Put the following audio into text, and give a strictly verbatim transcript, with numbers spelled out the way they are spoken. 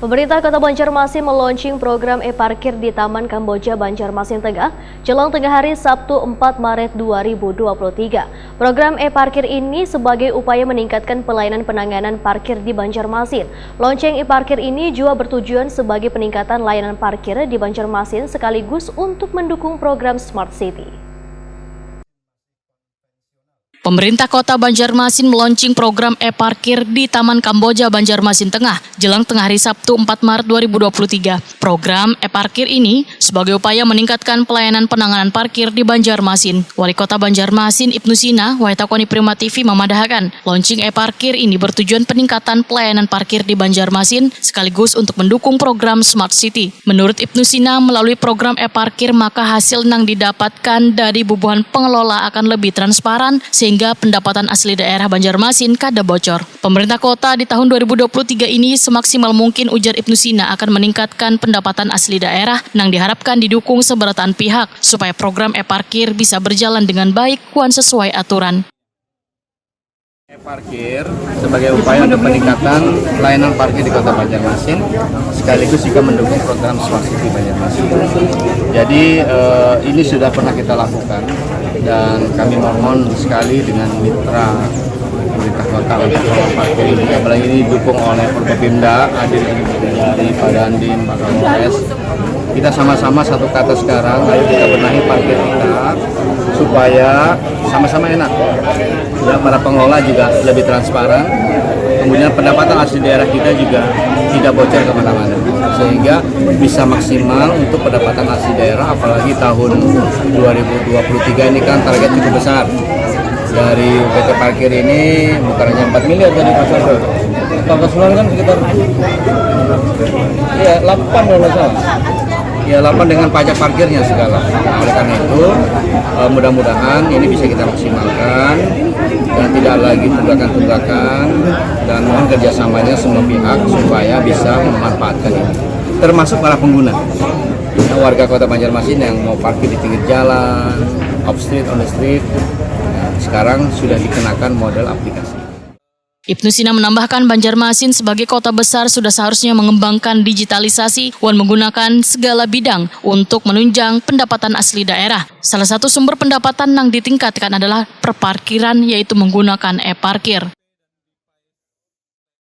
Pemerintah Kota Banjarmasin meluncing program e-parkir di Taman Kamboja, Banjarmasin Tengah, jelang tengah hari Sabtu empat Maret dua ribu dua puluh tiga. Program e-parkir ini sebagai upaya meningkatkan pelayanan penanganan parkir di Banjarmasin. Lonceng e-parkir ini juga bertujuan sebagai peningkatan layanan parkir di Banjarmasin sekaligus untuk mendukung program Smart City. Pemerintah Kota Banjarmasin meluncing program e-parkir di Taman Kamboja, Banjarmasin Tengah, jelang tengah hari Sabtu empat Maret dua ribu dua puluh tiga. Program e-parkir ini sebagai upaya meningkatkan pelayanan penanganan parkir di Banjarmasin. Wali Kota Banjarmasin Ibnu Sina, wayah takoni Prima T V mamadahakan, launching e-parkir ini bertujuan peningkatan pelayanan parkir di Banjarmasin sekaligus untuk mendukung program Smart City. Menurut Ibnu Sina, melalui program e-parkir maka hasil nang didapatkan dari bubuhan pengelola akan lebih transparan sehingga pendapatan asli daerah Banjarmasin kada bocor. Pemerintah kota di tahun dua ribu dua puluh tiga ini semaksimal mungkin, ujar Ibnu Sina, akan meningkatkan pendapatan asli daerah nang diharapkan didukung seberataan pihak supaya program e-parkir bisa berjalan dengan baik wan sesuai aturan. Parkir sebagai upaya untuk peningkatan layanan parkir di Kota Banjarmasin sekaligus juga mendukung program Smart City Banjarmasin. Jadi eh, ini sudah pernah kita lakukan dan kami mohon sekali dengan mitra pemerintah kota untuk parkir ini, apalagi ini didukung oleh Forkopimda, hadir dari Pak Dandim, Pak Kapolres. Kita sama-sama satu kata sekarang, ayo kita benahi parkir kita supaya sama-sama enak. Ya, para pengelola juga lebih transparan. Kemudian pendapatan asli daerah kita juga tidak bocor kemana-mana, sehingga bisa maksimal untuk pendapatan asli daerah, apalagi tahun dua ribu dua puluh tiga ini kan target cukup besar. Dari U P T parkir ini bukan hanya empat miliar tadi, Pak Sasro. Pak Kasman kan sekitar, iya, delapan kalau nggak salah. Ya, delapan dengan pajak parkirnya segala. Nah, oleh karena itu, eh, mudah-mudahan ini bisa kita maksimalkan dan tidak lagi tunggakan-tunggakan, dan mohon kerjasamanya semua pihak supaya bisa memanfaatkan ini, termasuk para pengguna. Ya, warga Kota Banjarmasin yang mau parkir di pinggir jalan, off street, on the street, ya, sekarang sudah dikenakan model aplikasi. Ibnu Sina menambahkan, Banjarmasin sebagai kota besar sudah seharusnya mengembangkan digitalisasi wan menggunakan segala bidang untuk menunjang pendapatan asli daerah. Salah satu sumber pendapatan nang ditingkatkan adalah perparkiran, yaitu menggunakan e-parkir.